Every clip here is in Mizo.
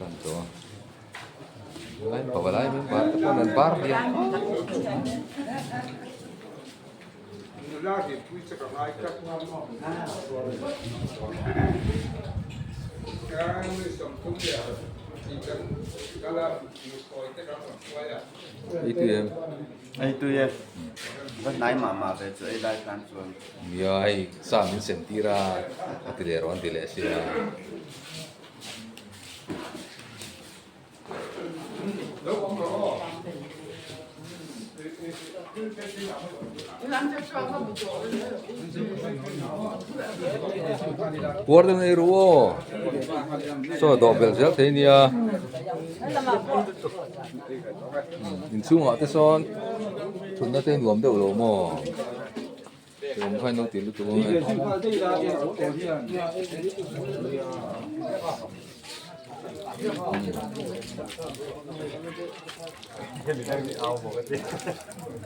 tan tawh a helai pavalai member te pawn an bar diam Ei tui em? Ei tui e. Va hnai mah mah ve chu ei lai khan chuan. Nia hei sa min sem tir a, a ti leh rawn ti leh sia. Puar deuh nei ru aw saw dawh belh zel thei nia inchhungah te sawn thutna te nuam deuh lo maw. Awm kha in lo ti lutuk ang e.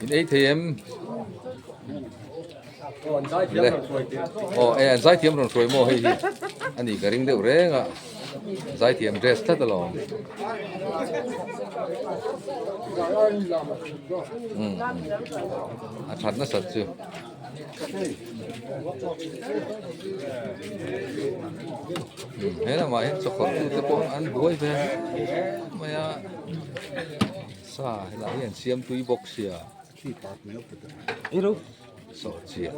In ei thei em? Le. Aw e an zaithiam rawn hruai maw hei hi. Ani ka ring deuh reng a. Zaithiam dress tlat alawm. Um a that nasat chu. He lamah hian chawkawr tu te pawh an buai ve mai a sa helai hi an siam tui bawk sia sawh chiah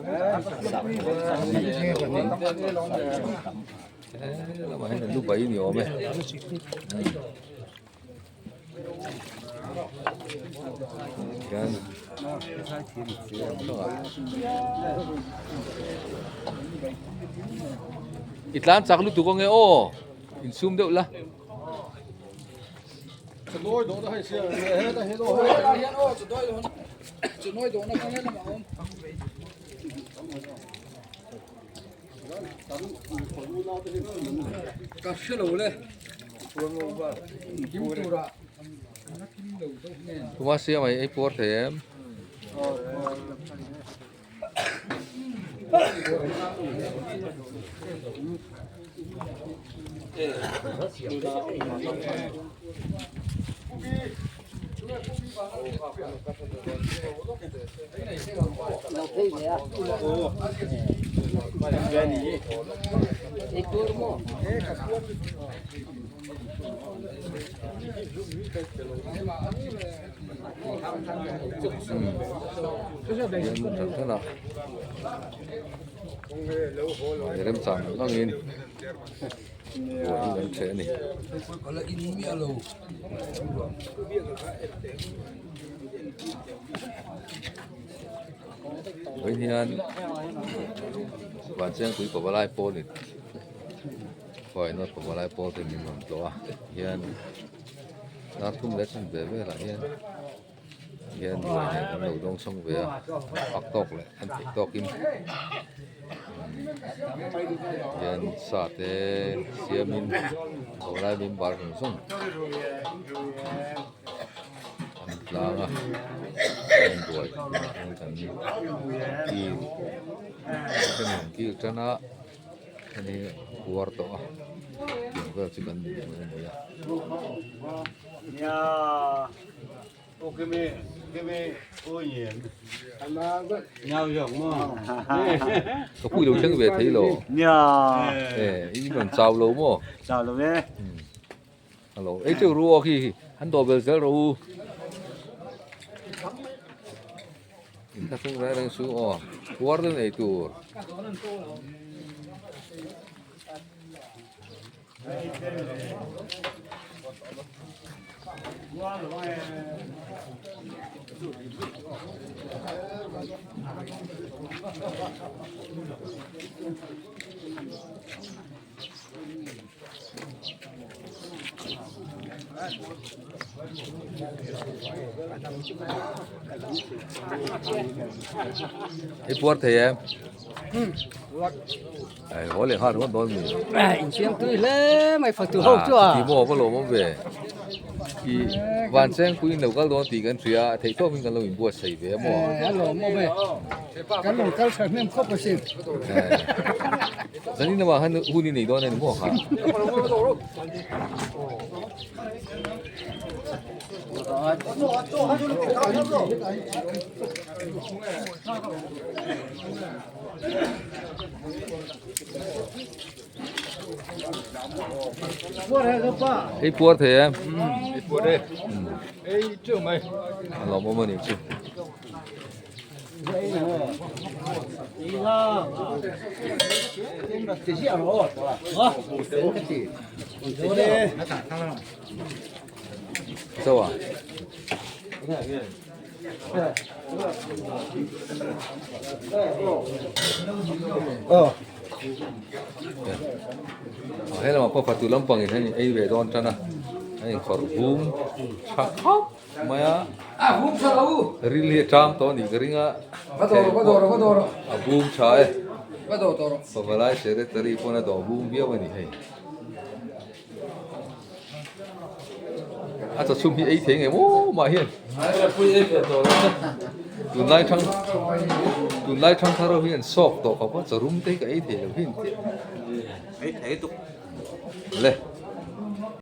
he lamah hian an lu bai ni awm e. Hian i tlan chak lutuk ange aw insum deuh la. Kuma siam ai ei puar thei em? Remchang angin buai hi kan hreh a ni. Vawiin hian Vanchengpui Pavalai pawl in Khuaino Pavalai pawl te min rawn tlawh a hian dar thum leh chan ve velah hian hian buai nen kan lo dawng chhawng ve a fak tawk leh an theih tawkin hian sa te siamin pavalai member zawng zawng an tlang a an buai hian kan kil thenin an kil tan a hemi puar tawh a tiang vel chu kan hmu a ni a. Ka pui lo thleng ve thei lo e i rawn chau lo maw Alo ei teuh ru aw khi an dawh bel zel rawh u in thlahrung reng reng chu aw puar deuh nei tur. I puar thei em? Ai haw leh nghal ringawt dawn mi. In siam tui hle mai fatu ho chu a. Ti maw va lawm awm ve. I van cheng pui in lo kal dawn tih kan hria a theih tawp in kan lo inbuatsaih ve a maw. A lawm awm e. Kan lo kal tha hnem khawp asin. Zanin lamah khan hun i nei dawn a ni maw kha? Ei puar thei em? Ei puar e. Ei teuh mai. A lawmawm a nih chu. Zo a. He lamah pawh fatu lampangin hei ei ve dawn tan a, a inkhawrh vum tha khawp mai a, ril hi a ṭam tawh a nih ka ring a, a bum tha e, pavalai secretary pawn a dawh bum viau a ni hei. A chawchhum hi ei thei ngei maw mah hian tunlai thang tunlai thang thar ho hian sawk tawh khawp a chawrum te hi ka ei thei lo hi an ti Ei thei tuk. Le.